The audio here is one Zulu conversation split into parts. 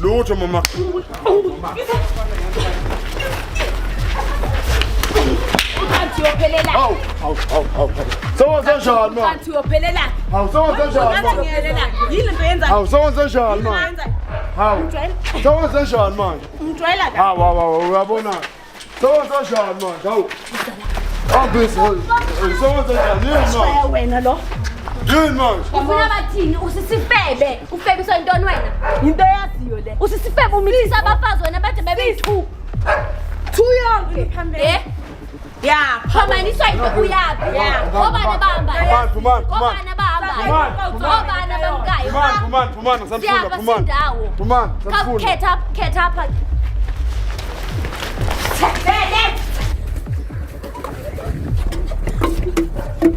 Lutho mama. Ukanti uyophelela. Hawu, hawu, hawu, hawu. Sewenze njani manje? Ukanti uyophelela. Hawu, sewenze njani Ukanti manje? uyophelela. Yini lento yenzayo? Hawu, sewenze njani manje? Yenzayo. Hawu. Sewenze njani manje? Ungijwayela kabi. Hawu, hawu, hawu, uyabona. Sewenze njani manje? Hawu. Hambisa. Sewenze njani yini manje? Wena lo. Yini manje? Ufuna bathini? Usisifebe. Ufebiswa yintoni wena? Into yaziyo le. Usisifebe umithisa abafazi wena bade bebeyi-two. Two yonke. Eh? Ya. Phamaniswa into uyaphi? Obani bahambayo? Phumani, phumani, phumani. Obani abahambayo? Phumani, Obani abamkayo? Phumani, phumani, phumani, ngisamfuna, Siyapha phumani. sindawo. Phumani, ngisamfuna. Khetha khetha apha.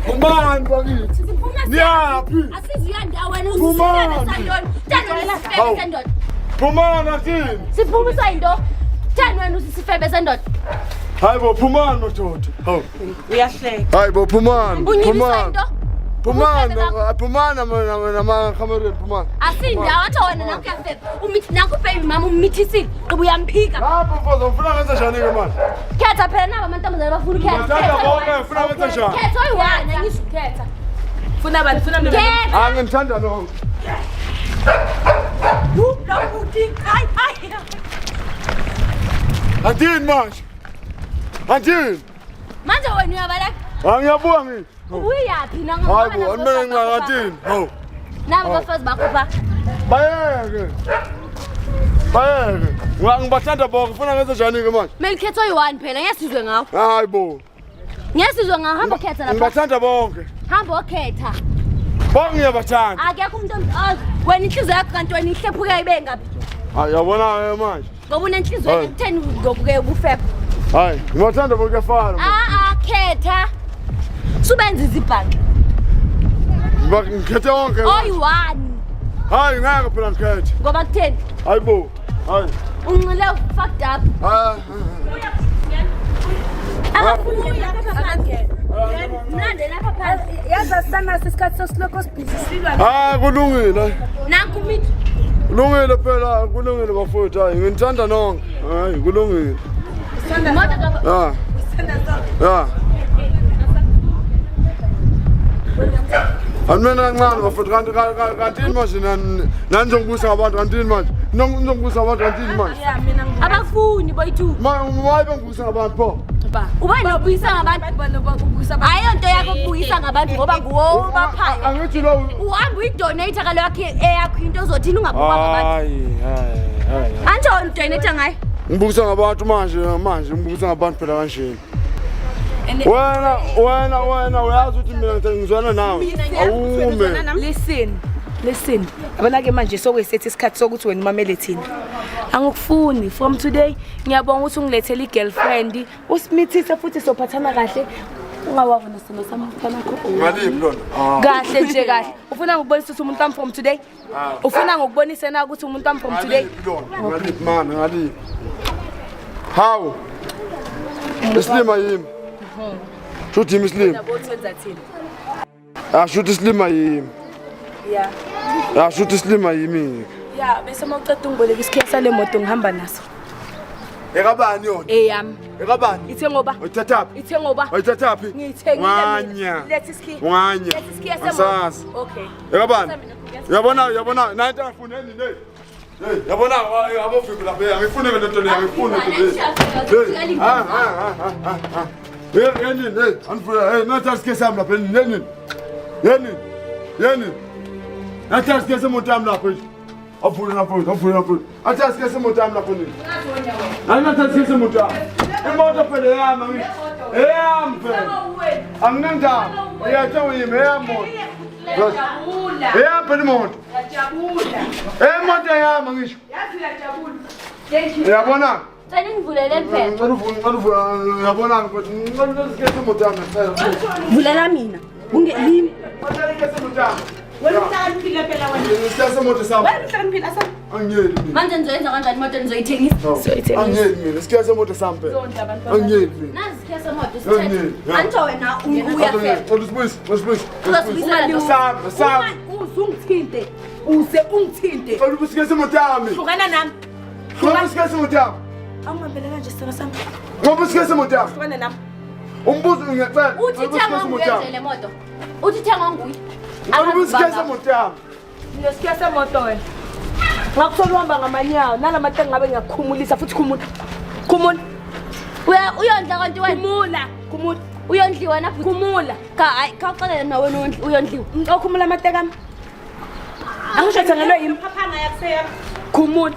Phumani bakithi. Niyaphi? Asizuya ndawo wena Phumani. usisifebe santoni. Thani wena usisifebe Hawu. sendoda. Phumani athini? Siphumiswa yinto. Thani wena usisifebe sendoda. Hayi bo, phumani madoda. Hawu. Uyahleka. Hayi bo, phumani. Unyibiswa Phumani. yinto. Phumani, Ubufebe bakho. phumani namakhamereni, phumani. Asindawo athi wena nakho uyafeba. Umithi nakho baby mama umithisile. Gqiba uyamphika. Lapho mfozo ngifuna ngenze njani ke manje? Khetha phela naba amantombazane bafuna ukhetha. Ngithanda bonke ngifuna ngenze njani? Khetha oyi-one angisho Khetha. Funa bani? Funa mina. Khetha. Ah ngithanda nonke. Lo bhuti. Hayi hayi. Andini manje. Andini. Manje wena uyabaleka. Ah ngiyabuya ngithi. Uyaphi Hayi bo, animele ngingakatini. Hawu. Naba abafazi bakho pha. Bayeke. Bayeke. Ngibathanda bonke ngifuna ngenze njani ke manje? Kumele ukhethe oyi-one phela ngeke sizwe ngawo. Hayi bo. Ngeke sizwe ngawo hamba ukhetha lapha. Ngibathanda bonke. Hamba okhetha. Bonke ngiyabathanda. Akekho umuntu wena inhliziyo yakho kanti wena ihlephuka ibe ngaphi? Hayi yabona ke manje. Ngoba unenhliziyo Hayi. ekutheni ngokuke ubufeba. Hayi, ngibathanda bonke kuyafana. Ah ah khetha. Subenza izibhanxa. Ngikhethe wonke. Oyi-one Hayi ngeke phela ngikhethe. ngoba kutheni? Hayi bo. Hayi. Unxile fucked up. Hayi. Akafuni lapha phansi. Mnande lapha phansi. Yazi asanaso isikhathi sosilokho sibhizi silwa. Hayi kulungile. Nanku umithi. Kulungile phela, kulungile bafowethu. Hayi nginithanda nonke. Hayi kulungile. Imoto ka Ah. Ya. Animene kancane bafowethu kanti kanti yini manje nani nizongibuyisa ngabantu kanti yini manje? Nizongibuyisa ngabantu kanti yini manje? Ya mina abafuni boyi-two. Ma why bengibuyisa ngabantu pho? ngiba. Ubani obuyisa ngabantu? Ubani obuyisa abantu? Ayonto yakho ukubuyisa ngabantu ngoba nguwo obaphayo. Angithi lo Uhamba uyidonate kalo yakho eyakho into ozothini ungabukwa ngabantu. Hayi hayi hayi. Antsho wena udonate ngayo. Ngibukisa ngabantu manje manje ngibukisa ngabantu phela kanjena. Wena wena wena uyazi ukuthi mina ngizwana nawe. Awume. Listen. Listen. Yabona ke manje sokuyisethi isikhathi sokuthi wena umamele thina. Angikufuni from today ngiyabonga ukuthi ungilethele i-girlfriend usimithise futhi sophathana kahle ungawavuna simo sami umfana wakho. Ngaliphi lona? Ah. Kahle nje kahle. Ufuna ngikubonisa ukuthi umuntu wami from today? Ufuna ngikubonise na ukuthi umuntu wami from today? Ngaliphi lona? Ngaliphi mana ngaliphi? Hawu. Isilima yimi. Shuthi yimi isilima. Yabo wenza thina. Ah shuthi isilima yimi. Yeah. Ah shuthi isilima yimi. Yeah, bese mawuceda ungiboleka isikhiya sale moto ngihamba naso. Ekabani yona? Eyami. Ekabani? Ithe ngoba Uyithathaphi? ithe ngoba Uyithathaphi? ngiyithengile mina. Wanya. Letha isikhiya. Wanya. Letha isikhiya semoto. Angisazi. Okay. Ekabani? Uyabona uyabona nayi into angifuni yini le. Hey, yabona abovimbi lapha angifuni ke lento le angifuni lento le. Hey, ah ah ah ah ah. Hey, yini hey, angifuni hey, natha isikhiya sami lapha yini? Yini? Yini? Natha isikhiya semoto yami lapha nje. Avule lapho, avule lapho. Atha isikhiya semoto yami lapho nini? Anatha isikhiya semoto yami. Imoto phela yami angithi. Eyami phela. Anginandaba. Iyathenga yimi eyami moto. Eyami phela imoto. Emoto yami angisho. Uyabona? Cela ngivulele phela. Ngicela uvule, ngicela uvule. Uyabona ngicela isikhiya semoto yami ngicela. Vulela mina. Unge yimi. Ngicela isikhiya semoto yami. Wena uhlakaniphile phela wena. Isikhiya semoto sami. Wena uhlakaniphile asa. Angiyeli mina. Manje nizoyenza kanjani imoto nizoyithengisa? Sizoyithengisa. Angiyeli mina. Isikhiya semoto sami phela. Angiyeli mina. Nazi isikhiya semoto Angiyeli. sithethe. Antsho wena uyafeba. Ngicela usibuyise, usibuyise. Uzosibuyisela Sami, sami. Uzungithinte. Uze ungithinte. Ngicela ubusikese imoto yami. Hlukana nami. Ngicela ubusikese imoto yami. Awungihambele kanje sithando sami. Ngicela ubusikese imoto yami. Hlukana nami. Umbuzo ngiyacela. Uthi thengwa nguye nje le moto. Uthi thengwa nguye. Ngicela ubusikese imoto yami. Nesikiya semoto wena. Ngakuthola uhamba ngamanyawo nalamateki ngabe ngiyakukhumulisa futhi khumula. Khumula. Uya uyondla kanti wena. Khumula. Khumula. Uyondliwa na futhi. Khumula. Cha hayi khawuxelele na wena uyondliwa. Ngicela ukhumula amateki ami. Angisho thengelwe yimi. Khumula.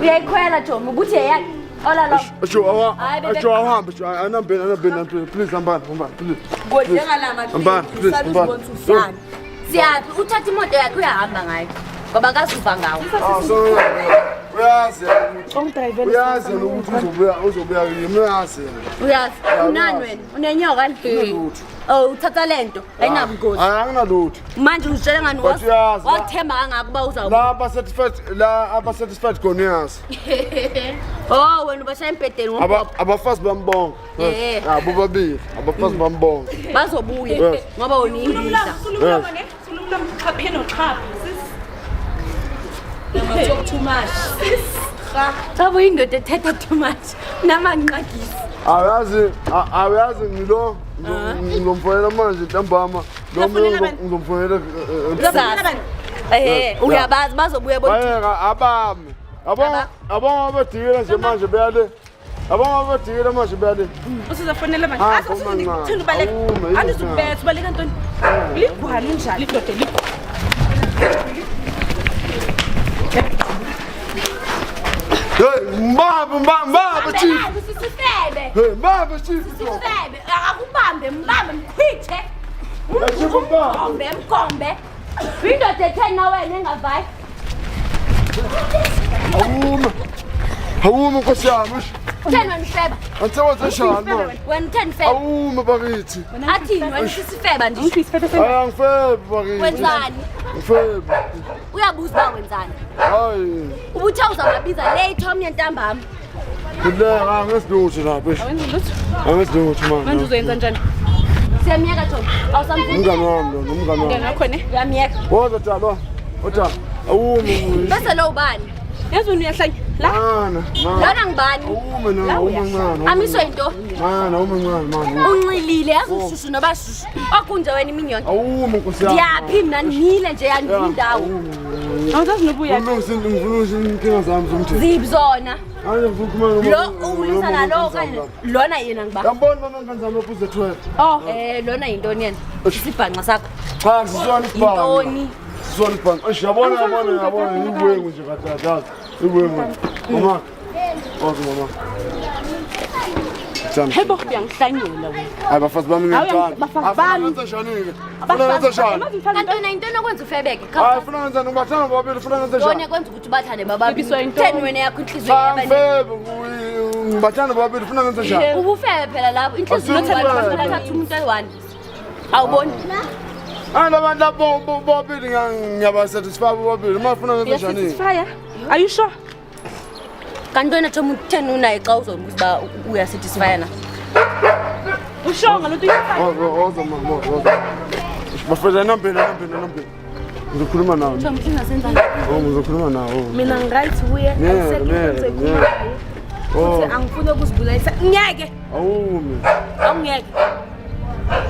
Uyayikhwela Jomo ukuthi yeyakhe. Ola lo. Sho awa. Hayi, bebe. Sho awuhambe sho anambeni anambeni anambeni please hambani hambani please. Njengalama Hambani please hambani. Siyaphi uthatha imoto yakhe uyahamba ngayo. Ngoba akazuva ngawo. Ah so uyazi Ungidrayivele. uyazi ukuthi uzobuya uzobuya kimi uyazi. Uyazi unani wena? Unenyoka ni? Unalutho. Oh uthatha lento ayinabungozi. Hayi anginalutho. Manje uzitshela ngani But uyazi, la- wakuthemba kangaka uba uzawuba. La aba satisfied la aba satisfied khona uyazi. Oh wena ubashaya embhedeni Aba ngombhobho. abafazi bambonga. Eh. Ah bobabili abafazi bambonga. Bazobuya Yes. ngoba wena uyingidla. Talk too much. Cha uyindoda ethetha too much. Namanqagisi. Awuyazi awuyazi ngilo ngizomfonela manje ntambama lo Uzofonela bani? ngizomfonela Kusasa. Eh uyabazi bazobuya bo. bayeka abami yabona yabona abadikile nje manje beyale yabona abadikile manje beyale Usuzofonela manje. Ah, Ase phuma ncane. uthini ubaleka. Awume, yini Andizukubetha ubaleka ntoni? Ligwala injalo indoda ligwala. Hey mbambe mbambe chief Sisifebe. hey mbambe chief Sisifebe. Akubambe mbambe mkhwithe. Chief, mbambe. Mkombe mkombe. Indoda etheni na wena engavayi. awume awume nkosi yami Utheni wena ufeba? angisebenze njani manje Wena utheni ufeba? awume bakithi Athini wena sisifeba nje. hayi angifebi bakithi Wenzani? ngifebi Uyabuza uba wenzani? hayi Ubuthe uzababiza late omnye ntambama. ngileka angesilutho lapha Awenzi lutho. angesilutho Manje manje uzoyenza njani? Siyamyeka Jomo. Awusamfuni. umngani wami lona umngani wami Ngani wakho ne? Uyamyeka. woza dalo oda awume Bese lo ubani? Yazi wena uyahlanya. La mana mana Lona ngubani? awume na awume ncane Amiswe into. mana awume ncane mana Unxilile yazi ushushu noba shushu. Okunje wena imini yonke. awume nkosi yami Ndiyaphi mna nile nje yandindawo. awuzazi nobuya. ngifuna inkinga zami zomthetho Ziphi zona? hayi ngifuna ukukhuluma Lo ulisa nalo okanye lona yena ngiba. yambona mama ngane zami lapho uze-12 Oh, lona yintoni yena? Isibhanxa sakho. cha sisona isibhanqa Yintoni? sisona isibhanqa eish yabona yabona yabona iwengu nje kahle iwengu mama oze mama Thanda. Hey bo uyangihlanyela wena. Hayi bafazi bami Hawu, ngiyangithanda. bafazi bami. Ngifuna njani-ke? Funa ngenze njani? Kanti wena yintoni okwenza ufebeke? Hayi funa ngenze njani? Ngibathanda bobabili funa ngenze Yona njani? kwenza ukuthi ubathande bababili. Bibiswa yintoni? Theni wena yakho inhliziyo Cha yabani? ngifebe ngibathanda bobabili funa ngenze njani? Ubufebe phela lapho inhliziyo Asiwufebe. bathatha umuntu oyi-one. Awuboni? Hayi labantu labo bobabili ngiyabasatisfy bobabili. Uma funa ngenze njani? Uyasatisfya? Are you sure? Kanti wena Jomo utheni unaye xa uzombuza uba uyasatisfya na? Usho ngalento uyifaka. Woza woza mama woza. Bafethu nambeni nambeni nambeni. Ngizokhuluma nawe. Jomo singasenzani? Oh ngizokhuluma nawe. Mina ngiright kuye. Ngeke, Ayisekho into ngeke, engizoyikhulumayo. Oh Futhi angifuni ukuzibulalisa. Ngeke. awume. Awungeke.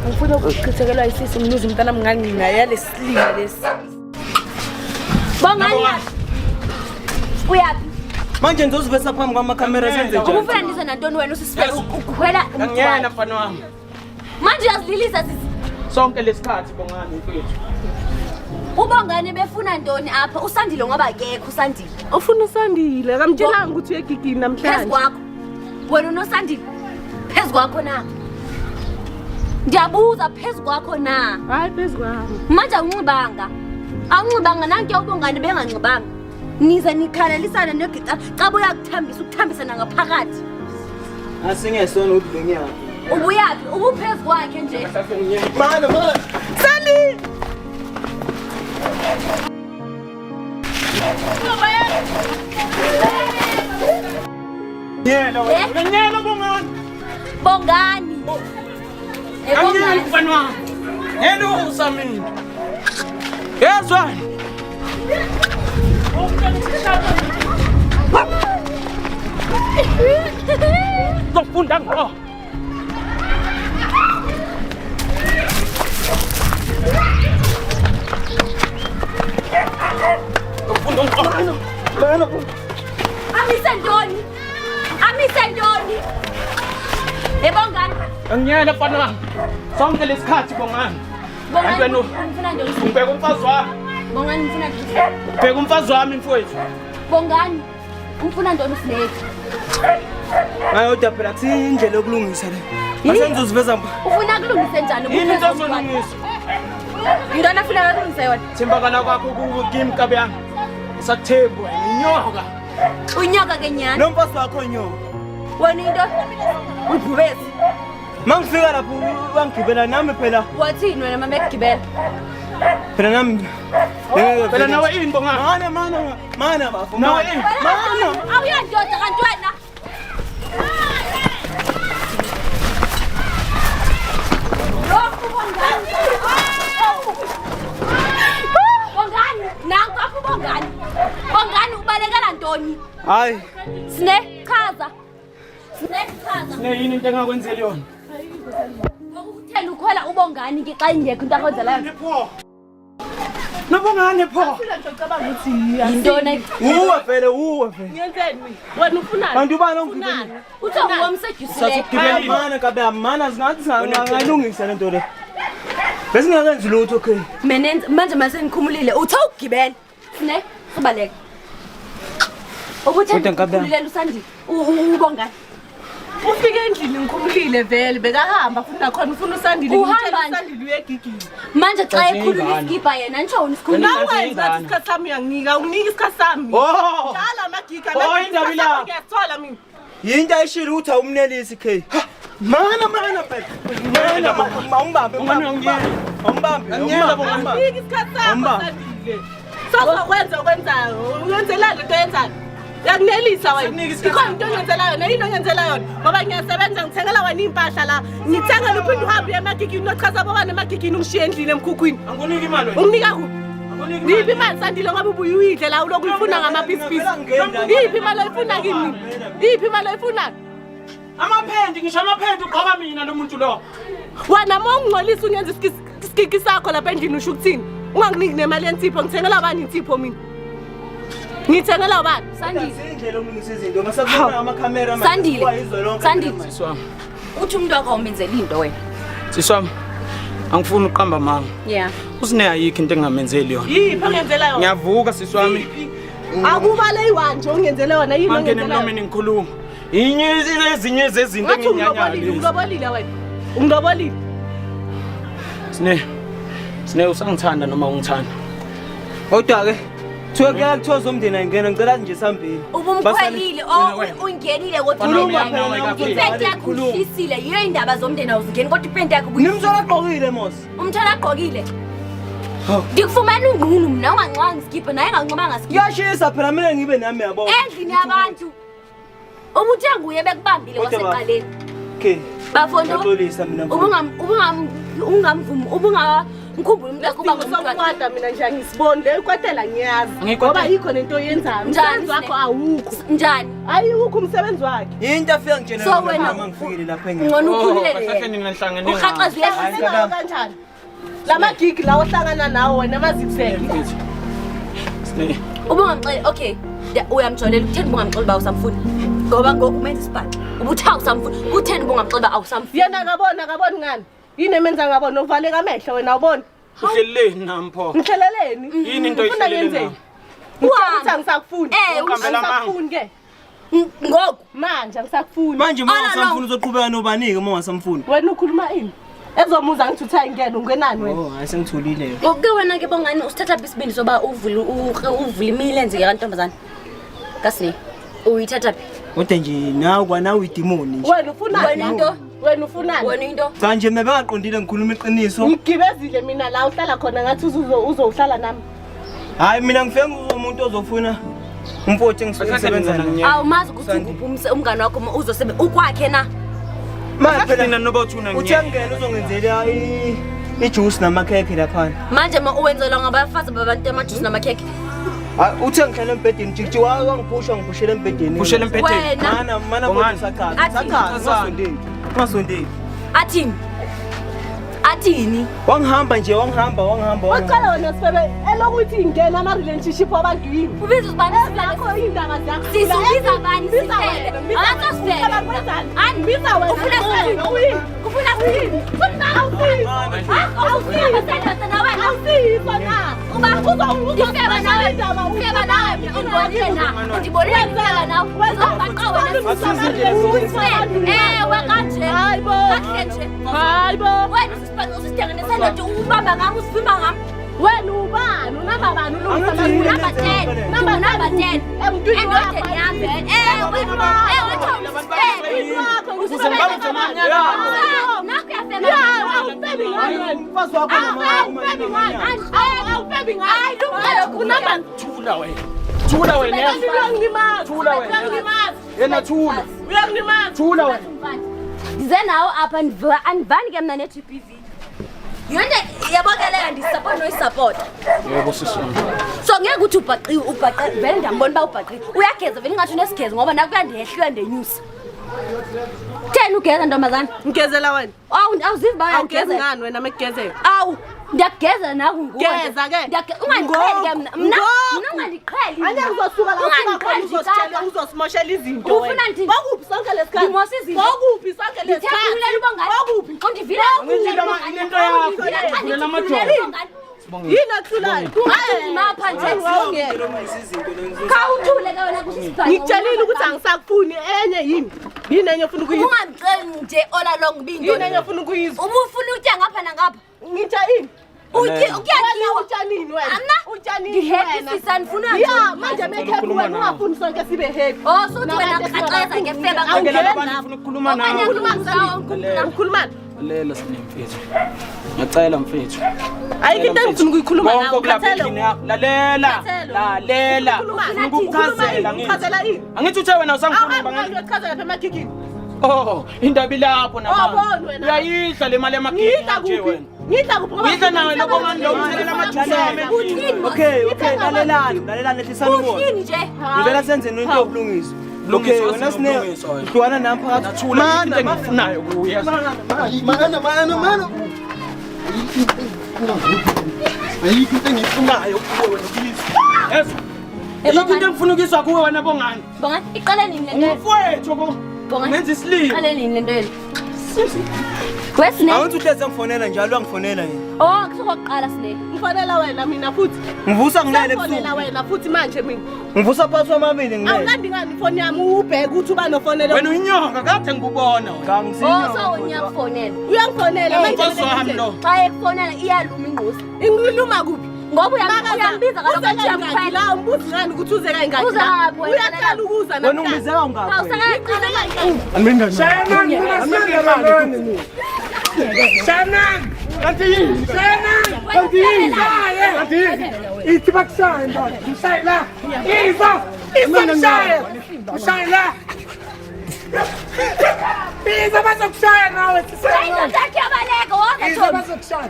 Ngifuna ukuchithekelwa isisu nginuze umntana mngani naye yalesilima lesi. Bongani yaphi? Uyaphi? Manje ngizozivesa phambi kwamakhamera senze njani? Ubufuna ndize nantoni wena usisifebe ukhwela Ngiyena mfana wami. Manje uyazililisa sisi. Sonke lesikhathi bongani mfethu. Ubongani befuna ntoni apha? Usandile ngoba akekho usandile. Ufuna usandile. Akamtshelanga ukuthi uyegigini Phezu namhlanje. kwakho. Wena unosandile. Phezu kwakho na? Ndiyabuza phezu kwakho na? Hayi phezu kwami. Manje awunxibanga. Awunxibanga nanke ubongani benganxibanga. Nize nikhalelisane negita xa uyakuthambisa ukuthambisa nangaphakathi. Asingesona ukuthi bengiyaphi. Ubuyaphi? Ubuphezu kwakhe nje. Mana mana. Sali! Nyela wena. Nyela bongani. Bongani. Eh, Angiyena Bongani. mfana wami. Ngelusa mina. Yezwa. Uzofunda ngqo. Uzofunda ngqo. Amise ntoni? Amise ntoni? Ebongani. Angiyela mfana wami. Sonke lesikhathi Bongani. Bongani Wena ngifuna ntoni? Ngibheka umfazi wami. Bongani ngifuna ntoni? Bheka umfazi wami mfowethu. Bongani ufuna ntoni uSnake? Hayi kodwa phela kusindlela yokulungisa le. Asenze uziveza mba. Ufuna kulungise njani? Yini into ozolungisa? Yintoni afuna kulungise yona? Thembakala kwakho kimi kabi yami. Usakuthembu wena inyoka. Unyoka ke nyani. Lo mfazi wakho nyoka. Wena into ubhubesi. Mangifika lapho wangigibela nami phela. Wathini wena mama ekugibela? Phela nami. Phela nawe ini Bongani? Mana mana mana bafo. Nawe ini? Mana. Awuyondoda kanti wena. Lokhu Bongani. Bongani, nanku apho Bongani. Bongani ubalekela ntoni? Hayi. Sine, chaza. Sine, chaza. Ne yini into engakwenzeli yona? Ngokuthela ukhwela uBongani ke xa ingekho into akwenzela yona. Pho. Nobongani pho. Yintoni? Uwe vele uwe vele. Ngiyenzeni mina? Wena ufunani? Kanti ubani ongigibelile? Uthe uwomsedyusile. Hayi mana kabe amana singathi singayilungisa lento le. Besingakenzi lutho okay. Mina manje mase ngikhumulile uthe ukugibela. Sine, sibaleka. Ubuthe Kodwa nkabi yami. ngikhumulile uSandile. UBongani. Ufike endlini ngikhumulile vele bekahamba futhi nakhona ufuna uSandile Uhamba ngimtshela nje. uSandile uyegigile. Manje xa Kazi ekhulula ingane. isikibha yena nitsho wena isikhulula. Wena- Nawe wenza isikhathi sami uyanginika, unginika isikhathi sami. Oh. Njalo amagigi Oh, amagigi indaba isikhathi sakho ila. ngiyasithola mina. Yinto ayishilo ukuthi awumnelisi K. Mana mana phela. Mana awumbambe. Bongani uyangiyela. Awumbambe. Angiyela, Bongani. Angika isikhathi sakho Hamba. Sandile. Sozokwenza okwenzayo. Uyenzelani lento oyenzayo? Uyakunelisa wena. Sekunika isikhathi Ikhona into ongenzela yona, yini ongenzela yona? Ngoba ngiyasebenza ngithengela wena iy'mpahla la. Ngithengela uphinde uhambe uye emagigini uyochaza bobani emagigini ungishiye endlini emkhukhwini. Angikuniki imali wena. Unginika kuphi? Angikuniki imali. Ngiphi imali Sandile ngoba ubuye uyidle la ulokhu uyifuna ngamabhizinisi. Iphi imali oyifuna kimi? Iphi imali oyifunayo? Amaphenti ngisho amaphenti ugqoka mina lo muntu lo. Wena uma ungingcolisa ungenza isikiki sakho lapha endlini usho ukuthini? Unganginiki nemali yensipho, ngithengela bani insipho mina? Ngithengela bani? Sandile. Indlela yokulungisa izinto masakubona amakhamera manje. Sandile. Kuwa izwe lonke. Sandile. Sisi wami. Uthi umuntu wakho awumenzeli into wena. Sisi wami. Angifuni uqamba amanga. Yeah. Usine ayikho into engingamenzeli yona. Yiphi ongenzela yona? Ngiyavuka sisi wami. Akuba leyi-one nje ongenzele yona yini Mangene ongenzela yona? emlomeni ngikhuluma. Inye ezinye zezinto Ngathi ungilobolile, enginyanyayo. ungilobolile wena. Ungilobolile. Sine. Sine usangithanda noma ungithanda. Kodwa ke kuthiwe kuyakuthiwa zomndeni ayingena ngicela nje sihambile. Ubumkhwelile Wena, wena. oh ungenile kodwa Khuluma umndeni. phela, Khuluma. Ipenti yakho uyihlisile yiyo indaba zomndeni awuzingeni kodwa ipenti yakho ubuyi- Nimthola agqokile mos. umthola agqokile. Ngikufumana ungqunu mina unganxwanga isikibha naye enganxibanga sikibha. Kuyashisa phela mina ngibe nami yabo. Endlini yabantu. Ubuthe nguye bekubambile Kodwa ba- kwasekuqaleni. Okay. Bafondo Ngiyaxolisa mina. mfowethu. ubungam ubungam ungamvumi ubungamkhumbuli umuntu wakho uba Isidingo ngumntwana. sokukwata mina nje angisiboni leyo kwatela ngiyazi. Ngikwatela. Ngoba yikho nento oyenzayo. Njani, Umsebenzi wakho Sne? awukho. Njani? Ayiwukho umsebenzi wakhe. Yinto afika ngitshela So yona wena uma ngifikile lapha engekho. Ngcono ukhululeke. Kahle nina nihlangene. Urhaqaza uyehlisa. Sinawo kanjani? Lama gig lawo ohlangana nawo wena amazigzag. Sine. Ubungamxeli okay. Uyamjolela kutheni ubungamxeli uba awusamfuni? Ngoba ngoku umenza isibhaxu. Ubuthi awusamfuni. Kutheni ubungamxeli uba awusamfuni? Yena akaboni akaboni ngani? Yini emenza ngabona uvaleka amehlo wena awuboni? Uhleleleni nami pho? Ngihleleleni? Yini into Ufuna oyihlelele ngenzeni? nami? Ngitshela ukuthi angisakufuni. Eh, Uqambela amanga. Angisakufuni ke. Ngoku Manje angisakufuni. Manje uma Oh, no, no. ungasamfuni uzoqhubeka nobanike uma ungasamfuni. Wena ukhuluma ini? Ezomuza ngithi uthi ayingena ungenani wena? Oh, hayi sengithulile. Ngokuke wena ke Bongani usithatha phi isibindi soba uvule uvule imilenze kantombazana? Kasine. Uyithatha phi? Kodwa nje nawe kwanawe idimoni nje. Wena ufunani? Wena into? Wena ufunani? Wena into? Cha nje mina bengaqondile ngikhuluma iqiniso. Ngigibezile mina la uhlala khona ngathi uzohlala nami. Hayi mina ngifike ngumuntu ozofuna umfowethu engisuke ngisebenza naye. Awumazi ukuthi ukuphi umngane wakho uzosebe ukwakhe na? Manje phela Nina noba uthuna uthe ngena uzongenzela ijuice namakhekhe laphana. Manje ma uwenzelwa ngabafazi babantu amajuice namakhekhe. Uthe ngihlala embhedeni jikiji wangiphusha ngiphushela embhedeni. Phushela embhedeni. Wena. Mana mana Bongani. kodwa sachaza. Athi. Sachaza ungasondeli. Ungasondeli. Athini? Athini? Wangihamba nje wangihamba wangihamba. Waqala wena sifebe elokuthi ingena ama-relationship wabantu yini? Ubiza ubani Zakho iy'ndaba zakho. Sisi ubiza bani Biza sifebe? wena, biza Akakho wena. sifebe. Ucabanga kwenzani? Ani? Biza wena. Ufuna Uyini? sifebe? Uyini? Ufuna sifebe? Awusizo na wena. Awusiyiso na? Uba ndifeba nawe. Ndifeba nawe undibonile na. Undibonile ndifeba nawe. Uzobhaqa wena. Sifebe. Ewe kanje. Hayi bo. Kakuhle nje. Hayi bo. Wena usisidenge nesendoda ubamba ngam usivimba ngam. Wena ubani? Unamba bani ulungisa Angithi yini Number 10. Number 10. Emntwini wakho. Endodeni yami. Ewe. Ewe Tommy sifebe. Wakho, Ukuze ngibambe amanyala. Nakho uyafeba. Ya, awufebi ngani wena? Umfazi wakho Awufebi ngani? Awufebi ngani? Hayi, lumka lokhu. Unamba Thula wena. Thula wena. yazi. Uyangilimaza. Thula wena. Uyangilimaza. Yena thula. Uyangilimaza. Thula wena. Ndize nawo apha andivani ke mna ne-G_B_V. Yonke yabona ndiyisupport noyisapota. Yebo sisi wami. So ngeke uthi ubhaqiwe ubhaqe vele ndiyambona uba ubhaqiwe. Uyageza vele ingathi unesigeza ngoba naku uyandehla uyandenyusa. Theni ugeza ntombazana? Ngigezela wena. Awu awuzivi uba Awugezi uyagezela. ngani wena mekugezela? Awu ndiyakugezela naku nguwe. Geza ke. Ungandiqheli ke mna. Mna Ngoku. mna ungandiqheli. Angeke uzosuka la ufika khona Ungandiqheli uzositshela nje uzosimoshela izinto Ufuna wena. ndini? Kokuphi sonke lesikhathi? Ndimosha izinto. Kokuphi sonke Ndithe lesikhathi? khululela ubongani. Kokuphi? Undivile? Into yakho. Vulela amajongo. Yini okuhlulayo? Ungathi ndimapha nje. Khawuthule ke wena kusisibhanxa. Ngikutshelile ukuthi angisakufuni enye yini? Yini enye ofuna ukuyizwa? Ungamceli nje all along Yini enye ubinto. ofuna ukuyizwa? Ubufuna ukutya ngapha nangapha. Ngitsha ini? Utyi Wena ukuyatyiwa. utshanini wena? Amna Utshanini ndi-happy wena? sisi andifuna Ya, manje make happy wena ungafuni sonke sibe happy. Oh suthi wena krexeza ngefeba. Awungeni Ngeke abantu lapho. ngifuna ukukhuluma Okanye nawe. ukhuluma Ukhulumani? Lalela sine mfethu. Ngiyacela mfethu. Ayikho into engifuna ukuyikhuluma Konke nawe. okulapha Khathele. endlini yakho. Lalela. Khathele. Lalela. Ukhulumani? Ngifuna ukukuchazela ngithi. Uchazela ini? Angithi uthe wena usangifuna Awuhambi ngani? uyochazela lapha emakhikhini. Oh, indaba ilapho Awuboni nabantu. wena. Uyayidla le mali Ngiyidla yamakhikhi nje kuphi? wena. Ngiyidla kuphi? Ngoba Uyidla nawe lo bongani lo uthelela amajuice ami endlini. Uthini mos? Okay, okay, lalelani, lalelani ehlisani umoya. Uthini nje? Ngivela senzeni into yobulungiswa. Okay, Bulungiswa, wena sine bulungiswa wena. hlukana nami phakathi. Nathula into engiyifunayo kuye. Mana mana mana. Ayikho into engiyifunayo Nayo kuwe wena ukuyizwa. Yezwa. Ayikho into engifuna ukuyizwa kuwe wena bongani. Bongani, iqale nini le nto? Ungumfowethu ko. Bongani. Ngenza isilima. Iqale nini le nto yenu? Wesine. Awuthi uhleze ngifonela njalo uyangifonela yena. Oh, kusokokuqala sine. Ngifonela wena mina futhi. Ngivusa ngilele Ngifonela ebusuku. wena futhi manje mina. Ngivusa phakathi kwamabili ngilele. Awulandi ngani ifoni yami ubheke ukuthi uba nofonela. Wena uyinyoka kade ngikubona wena. Cha Oh, ngisinya. so wena uyakufonela. Uyangifonela manje. Umfazi wami lo. Xa ekufonela iyaluma ingqozi. Ingiluma kuphi? Ngoba uyambiza kaloku Uze athi kangaki uyamkhwela. la umbuzi ngani ukuthi uze kangaki Uze la? ngaphi wena? Uyaqala ukuza Wena namhlanje. ungibizeka ungaphi? Awusakaqala. Shanani Shanani Kanti yini? Shanani Kanti yini? Kanti yini? Ithi bakushaye ndoda. Mshaye la. Iza. Iza mshaye. Mshaye la. Iza bazokushaya nawe. Indoda yakhe iyabaleka, woza Iza Tommy. bazokushaya.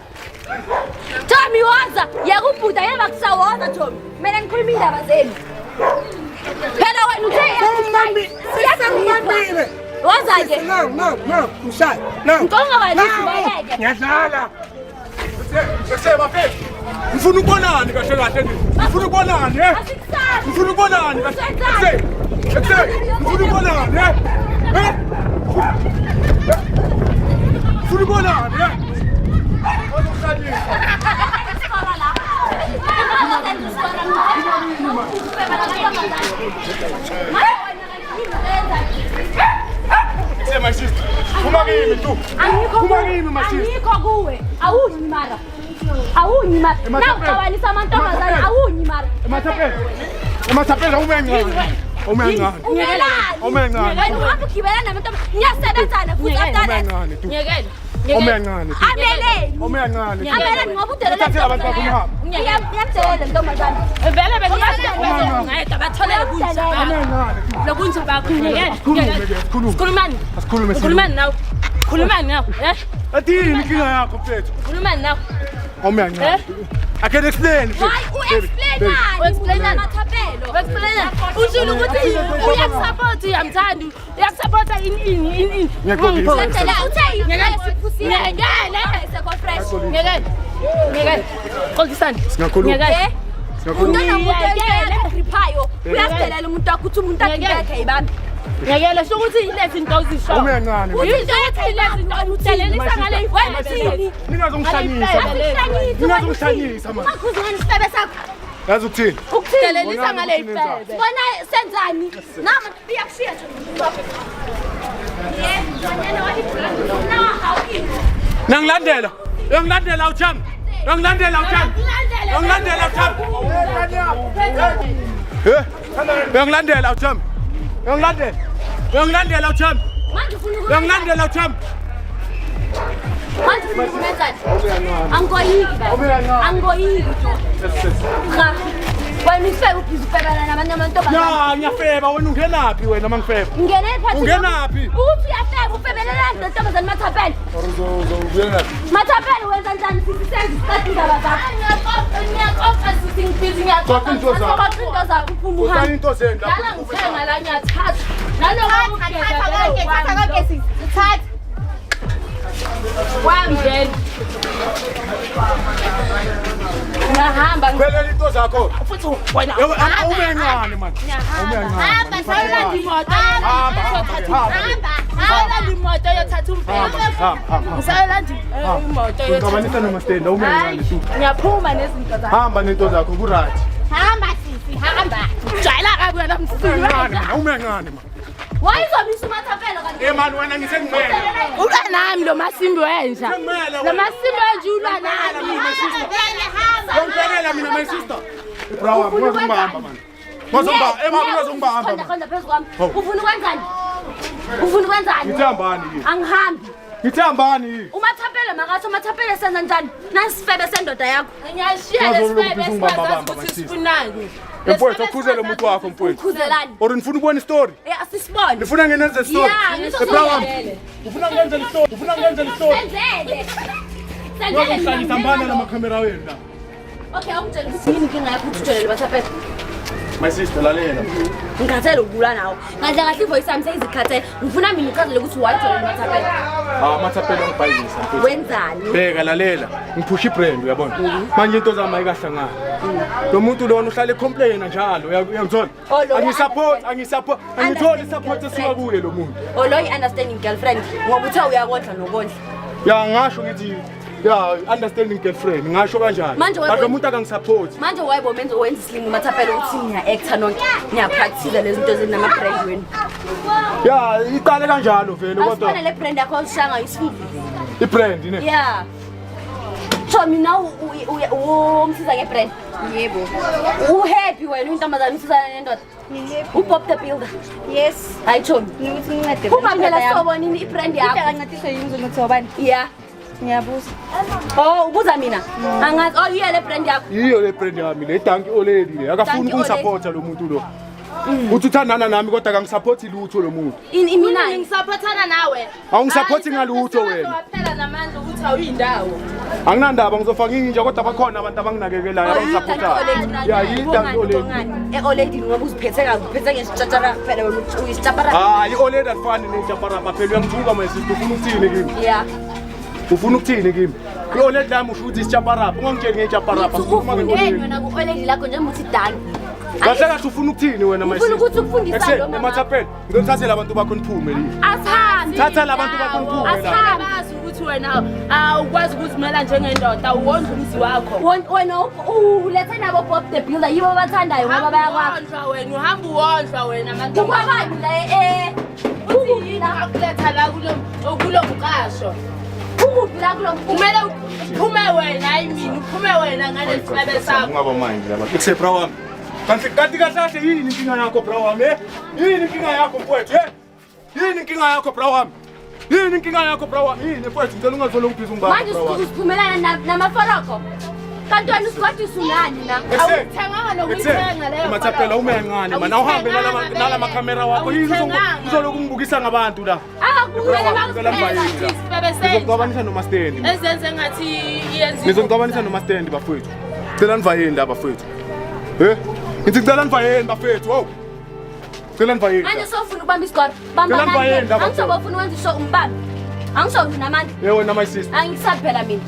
Tommy woza, yeka ubhuda yena bakusawoza Tommy. Kumele nikhulume indaba zenu. Phela wena uthe Sengibambile. Woza ke. No no no. Mshaye. No. Ngicela ungabalisi ubaleke. Ngiyadlala. Sekuse bafethu. Ngifuna ukubonani kahle kahle nje. Ngifuna ukubonani eh? Asikusazi. Ngifuna ukubonani kahle. Ekuse. Ekuse. Ngifuna ukubonani eh? Eh? Ngifuna ukubonani eh? Bazokuhlalisa. Ekuse my sister. Phuma kimi tu. Phuma kimi my sister. Angikho kuwe. Awunyi mara. Awunyi mara. Nawuxabanisa amantombazane awunyi mara. Emathapeni. Emathapeni awume kancane. Awume kancane. Awume kancane. Wena uhamba ugibela namantombazane. Niyasebenzana futhi after that. Awume kancane tu. Nyekela. Awume kancane tu. Ameleni. Awume kancane tu. Ameleni ngoba udelele Uthathele abantu bakho umhamba. Iyamdelela ntombazane. Vele bengiyazi ungayedwa batholele kunja Awume bakho. kancane tu. Lokunja bakho nyekela. Sikhulume ke, sikhulume. Sikhulumani. Asikhulume. Sikhulumani nawe. Khulumani nawe. Eh? Athini inkinga yakho mfethu? Khulumani nawe. Awume kancane. I can explain. Why u-explainani? U-explainani? Mathapelo. Explain. Ushilo ukuthi uyakusupport uyamthanda. Uyakusupport in in in in. Ngiyaxolisa. Senzela uthe yi-fresh uphusile. Ngeke. Sekho fresh. Ngeke. Ngeke. Xolisani. Singakhuluma. Ngeke. Eh? Singakhuluma. Umuntu onomuntu oyikhriphayo uyasidelela umuntu wakho uthi umuntu akhe ngekhe ayibambe. Ngeke sho ukuthi yilezi zinto ozisho. Ume kancane. Yinto ethi lezi zinto udelelisa ngale Wena thini? Ningazongihlanyisa. Asihlanyisi. Ningazongihlanyisa man. Ungakhuzi ngani isifebe sakho? Yazi ukuthini? Ukuthini? Delelisa ngale ifebe. Sibona senzani? Nama iyakushiya nje. Yebo, mntwanyana wathi na hawukini. Nangilandela. Uyangilandela uThami. Uyangilandela uThami. Uyangilandela uThami. Eh? Uyangilandela uThami. Uyangilandela. Uyangilandela uThami. Manje ufuna uku- Uyangilandela uThami. Manje ufuna ukumenzani? Angikoyiki baba. Angikoyiki jo. Cha. Wena isifebe ubhizi ufebana nabanye amantombazane. Ya, ngiyafeba wena ungenaphi wena mangifeba? Ungena ephathini. Ungenaphi? Ukuthi uyafeba ufebelelani nentombazane Mathapelo. Mathapelo wenza njani sisi senze isiqeda indaba zakho. Ngiyaxoxa sisi ngibhizi ngiyaxoxa. Xoxa into zakho. Xoxa into zakho uphume Uqala uhambe. into zenu lapho. Lana ngithenga la ngiyathatha. Naloko Thatha konke, thatha konke sisi. Thatha. Kwami vele. Ngiyahamba Phelela into zakho. futhi wena. Yebo, awume kancane man. Awume kancane. Hamba, Sayolanda imoto. Hamba, hamba, hamba. Sayolanda imoto yothatha umbheki. Hamba, hamba. Ngisayolanda imoto yothatha. Ngixabanisa nomastenda awume kancane tu. Ngiyaphuma nezinto zakho. Hamba nento zakho ku right. Hamba sisi, hamba. Jwayela kabi wena msini. Kancane man, awume kancane man. Wayizomisa uMathapelo kanti. Eh man wena ngisengimele. Ulwa nami lo masimbi wenja. Ngimele Lo wena. masimbi wenja ulwa nami. Vele hamba. Ngiyangibekela mina my sister. Bra wami ungazongibamba man. Ngazongibamba, eh mama ungazongibamba man. Khonda phezu kwami. Hawu. Ufuna ukwenzani? Ufuna ukwenzani? Ngithe hambani yini? Angihambi. Ngithe hambani yini? Umathapelo makathi uMathapelo senza njani? Nasifebe sendoda yakho. Ngiyashiya lesifebe esingazazi ukuthi sifunani. Mfowethu ukhuzele umuntu wakho mfowethu. Ukhuzelani? Or nifuna ukubona istory? Eh asisibone. Nifuna ngenze story? Yeah, Eh, bra wami. Ufuna ngenze story? Ufuna ngenze story? Senzele. Senzele. Ngizongihlalisa mbana lamakhamera wenu la. Okay, awungitshele ukuthi yini inkinga yakho ukuthi ujwayele uMathapelo. My sister lalela. Ngikhathele ukubulwa nawe. Kahle kahle ivoice yami seyizikhathele. Ngifuna mina uchazele ukuthi why ujwayele uMathapelo. Ah, Mathapelo ngibhayizisa mfowethu. Wenzani? Bheka lalela, ngiphusha ibrand uyabona. Manje into zami ayikahlangani. Lo muntu lona uhlale ecomplaina njalo, uyangithola? Oh, lo Angisupport, angisupport, angitholi Understanding support esuka girlfriend. kuye lo muntu. Oh lo i-understanding girlfriend ngoba uthe uyakondla nokondla. Ya ngasho ngithi ya understanding girlfriend, ngasho kanjani? Manje But lo muntu akangisupport. Manje why bomenza wenza isilingo uMathapelo ukuthi niya-acta nonke niyapractice lezi zinto zinama-brand wenu. Ya iqale kanjalo vele kodwa Asifane le brand yakho osishaya isifuba. ibrand ne. Yeah. So mina umsiza ngebrand. Yebo. Uhappy wena uyintombazane usizana nendoda. UBob the Builder. Yes. Hayi chomi. Ukuthi ngincede. Uma phela sobona ini ibrand yakho. Akancediswe yini uzonothi wabani? Yeah. Ngiyabuza. Oh ubuza mina. Angazi oh yiyo le brand yakho. Yiyo le brand yami le danki olady le. Akafuni Dankie ukungisupporta lo muntu lo. Uthi uthandana nami kodwa akangisupport lutho lo muntu. Ini mina. Ngisaphathana nawe. Awungisupporti ngalutho wena. Waphela namandla ukuthi awuyindawo. Anginandaba ngizofaka inja kodwa bakhona abantu abanginakekelayo abangisupportayo. Ya yidanki olady. E-olady ngoba uziphethe kabi uphethe ngesitshatshara kuphela wena uyisitshatshara. Hayi i-olady alifani nenjaparapa phela uyangithuka my sister ufuna ukuthini kimi? Yeah. Ufuna ukuthini kimi? I-olady lami usho ukuthi isitshaparapa ungangitsheli ngenjaparapa sikhuluma Ufundeni nge-olady. wena ku-olady lakho njengoba uthi danki. Kahle kahle ufuna ukuthini wena my Ufuna sister? ukuthi ukufundisane Ekse, lo mama. Mathapelo, ngizothathela abantu bakho niphume lini. Asihambi. Thatha labantu bakho niphume la. Asihambi. Bazi ukuthi wena awukwazi ukuzimela njengendoda uwondla umzi wakho. Wena ulethe nabo Bob the Builder yibo abathandayo ngoba bayakwakha. Wondlwa wena uhamba uwondlwa wena Kukwabani la eh Uthi yini akuletha la kulo mqasho. ukuphi la kulo Kumele uphume wena hayi mina uphume wena ngalesifebe sakho. Ungaba mind laba. Ekse bra wami. Kanti kanti kahle kahle yini inkinga yakho bra wami? Eh? Yini inkinga yakho mfowethu? Eh? Yini inkinga yakho bra wami? Yini inkinga yakho bra wami? Yini mfowethu ngicela ungazolo ukubhiza ungibamba manje bra wami. usiphumelana namaforoko. Kanti wena usikodisa unani na? Awuyithenganga nokuyithenga leyo. Mathapelo ume kancane man. Awuhambe nalama camera wakho. Yini uzoloku ungibukisa ngabantu la. Akakubukela Isifebe senja. Ngizocwabanisa nomastendi. Ezenze ngathi iyenziwe. Ngizocwabanisa nomastendi bafowethu. Cela nivayeni la bafethu. Eh? Ngithi cela nivayeni bafethu. Wow. Cela nivayeni. Manje sofuna ukubamba isigora. Bamba Cela nivayeni la bafethu. Angisobe ufuna ukwenza isho umbambe. Angisho nginamandla. Yebo wena my sister. Angisabi phela mina.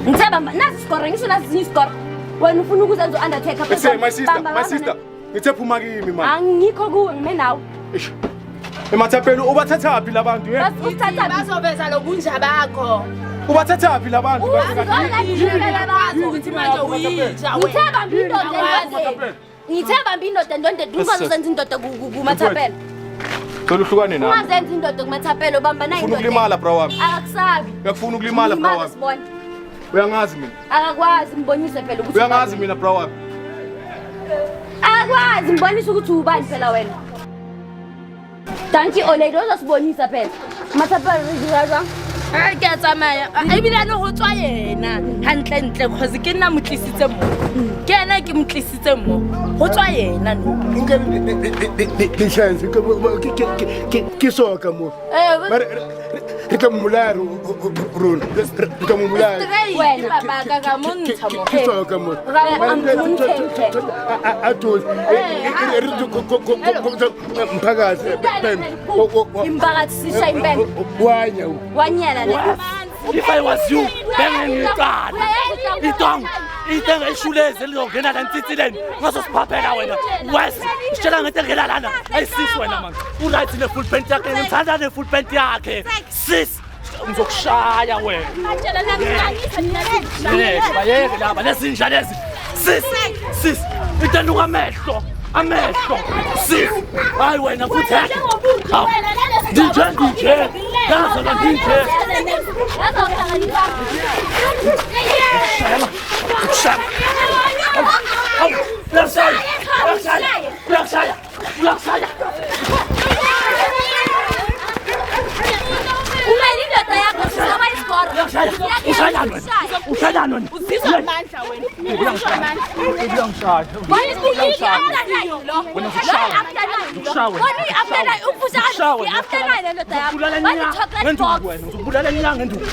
Ngithe bamba nazi isigora ngisho nazi izinye isigora. Wena ufuna ukuzenza u-undertaker Ese my sister, my sister. Ngithe phuma kimi manje. Angikho kuwe ngime nawe. Eish. Emathapelo ubathathaphi labantu ye? Usithathaphi? Bazoveza lobunja bakho. Ubathathaphi labantu? Ukuthi manje uyinja wena. Ngithe bamba indoda endodeni. Ngithe bamba indoda endodeni ungazozenza indoda kumathapelo. Cela uhlukane nami. Ungazenza indoda kumathapelo bamba nayi Ufuna indoda. ukulimala bra wami. Akakusabi. Uyakufuna ukulimala bra wami. Sibone. Uyangazi mina. Akakwazi mbonise phela ukuthi Uyangazi mina bra wami. Akakwazi mbonise ukuthi ubani phela wena. Thank you Olady uzosibonisa phela. Mathapelo re dira jwang? Ai ke a tsamaya. Ebile le ho tswa yena hantle ntle cause ke nna mo tlisitse mo. Ke yena ke mo tlisitse mo. Ho tswa yena no. Nke le chance ke soka mo. Mare re tla mmolaya rona. Re tla mmolaya. Wena baba ka ka montsha mo. Ke soka mo. A to re mphakathi Imphakathi sisha impempe. Wanya. Wanyela le. If I was you, bengiqala. Itong, ithenga ishulezi elizongena la ntitsileni. Ngazosiphaphela wena. Wes, sitshela ngento engena lana. Ayisisi wena man. U-right ne full pant yakhe, ngithanda ne full pant yakhe. Sis, ngizokushaya wena. Yeke, bayeke laba lezinja lezi. Sis, sis, itenduka amehlo. Amehlo. Sis. Hayi wena futhi. DJ DJ. Nazo la DJ. Uyakushaya. Umele indoda yakho sisaba isigora. Ushaya wena. Uzizwa amandla wena. Uzizwa amandla. Uyangishaya. Ngizokubulala inyanga enduku.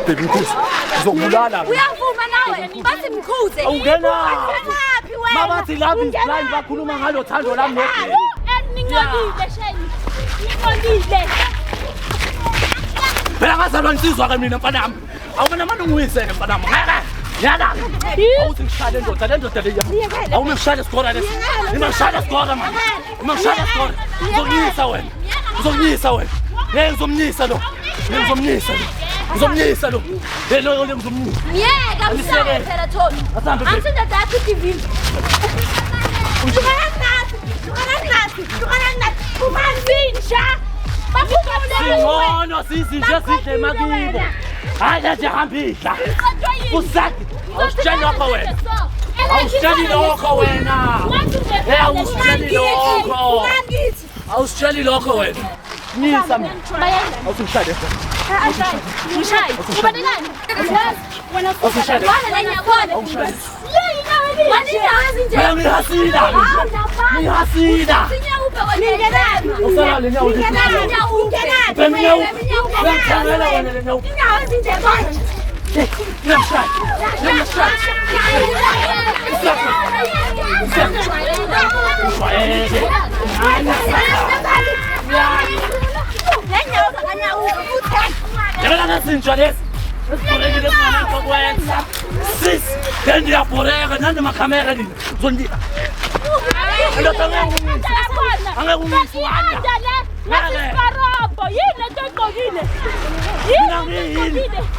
Baby mkhuze. Ngizokubulala. Uyavuma nawe. Bathi mkhuze. Awungenaphi wena. Mabathi love is blind bakhuluma ngalo thando lami nodini. Ninqobile shame. Ninqobile. Phela ngazalwa insizwa ke mina mfana wami. Awubona manje ungiwiseke mfana wami. Ngeke. Yala. Awuthi ngishale indoda le ndoda leya. Awume ngishale isikora lesi. Ima ngishale isikora manje. Ima ngishale isikora. Ngizokuyisa wena. Ngizokuyisa wena. Ngeke ngizomnyisa lo. Ngeke ngizomnyisa lo. Ngizomnyisa lo. Lo lo ngizomnyisa. Ngiyeka mshaye phela Thoni. Angisindoda yakho iDV. Singcono sizinja sidle emakibo. Hayi nje hamba idla. Usaki. Awusitsheli lokho wena. Awusitsheli lokho wena. Eh awusitsheli lokho. Awusitsheli lokho wena. Nyisa mina. Awusishade. Ngishaye. Ubanelani? Wena Awusishade. Wena nyakhona. Mina ngihasila. Ngihasila. Usala le nyawo. Ungenaphi? Uyangithengela wena le nyawo. Ngiyashaya. Ngiyashaya. Yabona ngezinja lezi. Esibolekile ngokwenza. Sis, then ndiyabhoreka nani makhamera nina. Zondi. Ndoda ngeke ungise. Ngasikarobho yini lento egqokile?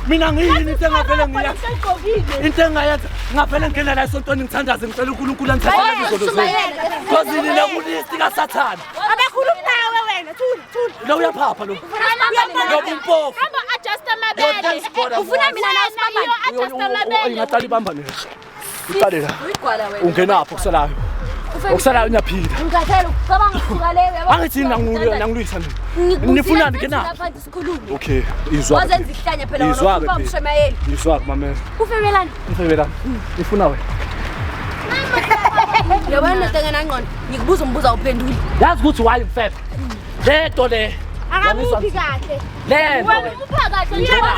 Mina ngiyini into engavele ngiya. Into engayenza ngavele ngena la esontweni ngithandaze ngicela uNkulunkulu angithathele izono zami. Cause nina kulist kaSathane. Abakhulumi nawe wena thula thula. Lo uyaphapha lo. Lo bumpofu. Hamba adjust amabele. Ufuna mina nawe sibambane. Adjust amabele. Ingaqala ibamba mina. Iqale la. Ungenapho kusalayo. Okusalayo ngiyaphila. Ngikhathele ukucabanga ukusuka leyo yabo. Angithi nangilwisa mina. Nifunani ke na? Okay, izwa. Wazenza ihlanya phela wena uba umshemayeli. Izwa mamela. Ufebelani? Ufebelani. Nifuna wena. Yabona ndoda engenangqondo, ngikubuza umbuzo awuphenduli. Yazi ukuthi why ngifebe. Lento le. Akamuphi kahle. Lento. Wena umupha kahle njengoba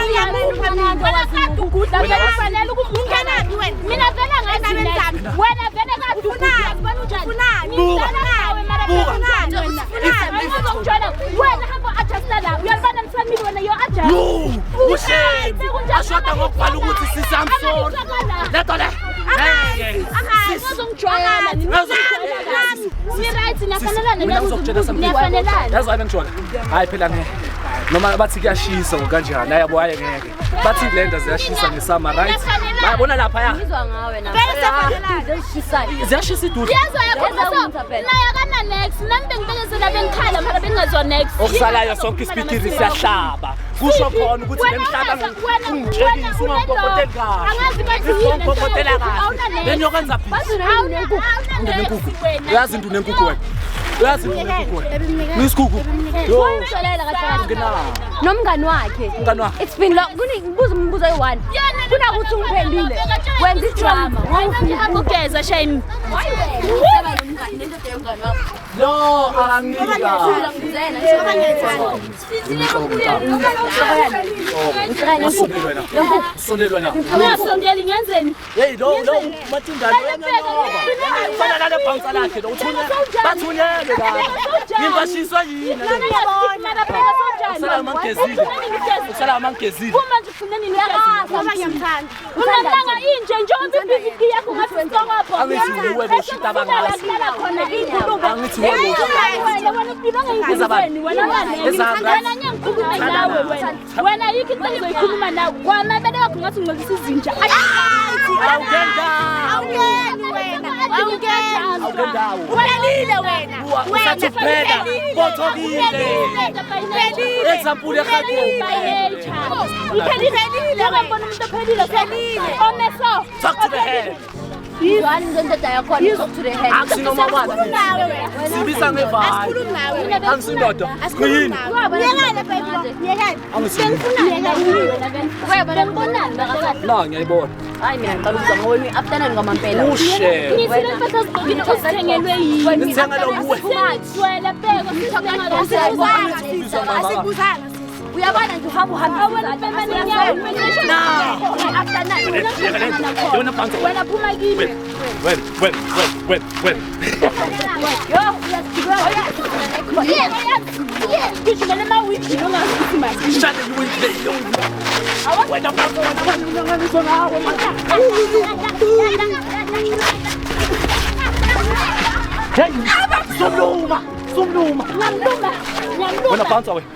wena kade ugudla kufanele ukumngenaphi wena. Mina vele ngazi wena vele kade ugudla ubona unjani. Buka. Buka. Uzongitshela wena hamba adjusta la. Uyalibona msamile wena yo adjust. No. Ushame. Ashoda ngokubhala ukuthi sisamsona. Lento le. Uzongijwayela ni right niyafanelana niyafanelana. Yazi wami ngijwayela. Hayi phela ngeke. Noma bathi kuyashisa ngokanjani ayabo hayi ngeke. Bathi lenda ziyashisa ngesummer right? Bayabona lapha ya. Ngizwa ngawe na. Ziyashisa idudla. Yezwa yakho naye akana next. Nami bengibekezela bengikhala mara bengingazwa next. Okusalayo sonke isipikiri siyahlaba. Kusho khona ukuthi lemhlaba ungitshekisa ungangipopoteli kahle. Angazi bathi yini. Ungipopotela kahle. Lenyokwenza busy. Unenkukhu. Uyazi into unenkukhu wena. Uyazi into unenkukhu wena. Ngisikhukhu. Yo. Wangixolela kahle kahle. Nomngani wakhe. Umngani wakhe. It's been long. Ngibuza umbuzo oyi-1. Kunakuthi ungiphendule. Wenza idrama. Ngihamba ugeza shame. No, akanginika. Sondelwa na. Ungasondeli ngenzeni? Hey, lo matindane uyanyoba. Fana nale bouncer lakhe lo uthunyelwe. Bathunyelwe la. Ngimbashiswa yini? Usala mangezile. Usala mangezile. Uma nje ufuna nini uyakwazi. Ngiyamthanda. Unalanga inje njengoba ibhizinisi yakho ngathi sitokopho. Angithi nguwe boshita abangazi. Khona ingulube. Angithi nguwe Wena wena ubhilonga ingulubeni wena wena ngikhulume nawe wena. Wena yikho into engizoyikhuluma nawe. Kwamabele wakho ngathi ungcolisa izinja. Awungenda. Awungeni wena. Awungeni. Awungendawo. Uphelile wena. Usathi kuphela. Bothokile. Example yakho. Uphelile. Ngiyabona umuntu ophelile. Omeso. Talk to the head. Izwani ngendoda yakhona talk to the head. Akusinoma wala. Sibisa ngevalo. Angisindoda. Kuyini? Ngiyekele baby. Ngiyekele. Bengibonani bakahle. La ngiyayibona. Hayi mina ngicela ukuzwa ngowe afternoon ngamampela. Ushe. Ngithi le mpahla ozigqokile uzithengelwe yini? Ngithengelwe kuwe. Sithwele bheko sithengela Asikuzanga. Uyabona nje uhamba uhamba. Yona bouncer. Wena phuma kimi. Wena wena wena wena. Yo uyasigibela. Ngisho noma wigi noma ukuthi manje. Shut the window. Wena bouncer wena wena ngawe manje. Hey, somluma, somluma. Ngiyamluma. Ngiyamluma. Wena bouncer wena.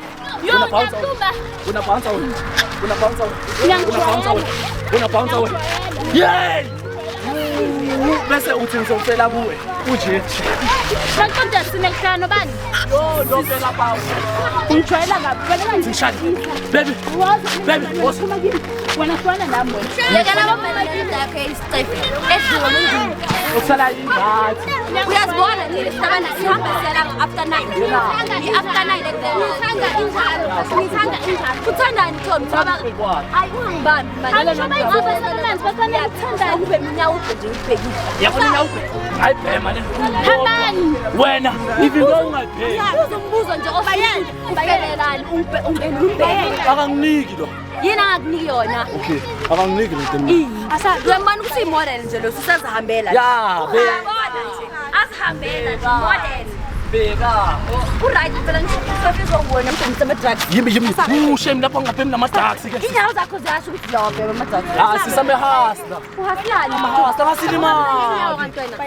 Wena bouncer wena. Wena bouncer wena. Wena bouncer wena. Wena bouncer wena. Wena bouncer wena. Yey! Bese uthi ngizofela kuwe. Unje. Maqonda sinekuhlano bani? Yo, lo phela bawo. Ungijwayela kabi. Wena Ngishaya. Baby. Baby, woza. Wena fana nami wena. Yekela bamela indoda yakhe isicefe. Edliwe endlini. Usala yingathi. Uyazibona nje sihlabana sihamba siyala after 9. I-after 9 Ngithanda injalo. Ngithanda injalo. Uthandani Tom? Ngoba hayi ungangibambi manje. Angisho bayibasanani bafanele ukuthandana kube mina ubhe nje ngibhekile. Yabona la ubhe. Hayi bhema le. Hambani. Wena even though ungayibheki. Buza umbuzo nje obayeni. Ufelelani umbe umbe. Akanginiki lo. Yini angakuniki yona? Okay, akanginiki le nto mina. Asazi uyambona ukuthi imodel nje lo usazihambela. Ya, be. Uyabona nje. Azihambela nje model. Beka. Uright phela ngisho izongibona mhlawumbe ama-drugs. Yimi yimi. Ushem lapho ngaphem nama-drugs ke. Inyawo zakho ziyasho ukuthi lawa bhema ama-drugs. Ah, sisame hustler. Uhasilani? Ama-hustler ngasilimali.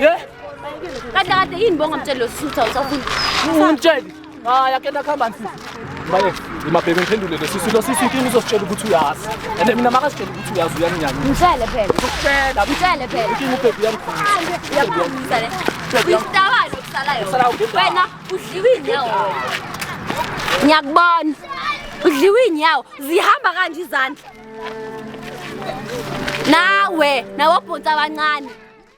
Ye? Kade kade yini bongamtsheli lo sisutha usafuna? Ungimtsheli. Hayi akena khamba nsisi. Baye, imabhebe ngiphendule lo sisi lo sisi inkinga uzositshela ukuthi uyazi. And mina makasitshela ukuthi uyazi uyanginyanya. Ngitshele phela. Ngitshela. Ngitshele phela. Inkinga ubhebe uyamkhulisa. Uyakhulisa le. Uyistabane okusalayo. Wena udliwe inyawo. Ngiyakubona. Udliwe inyawo. Zihamba kanje izandla. Nawe, nawe obhonsa abancane.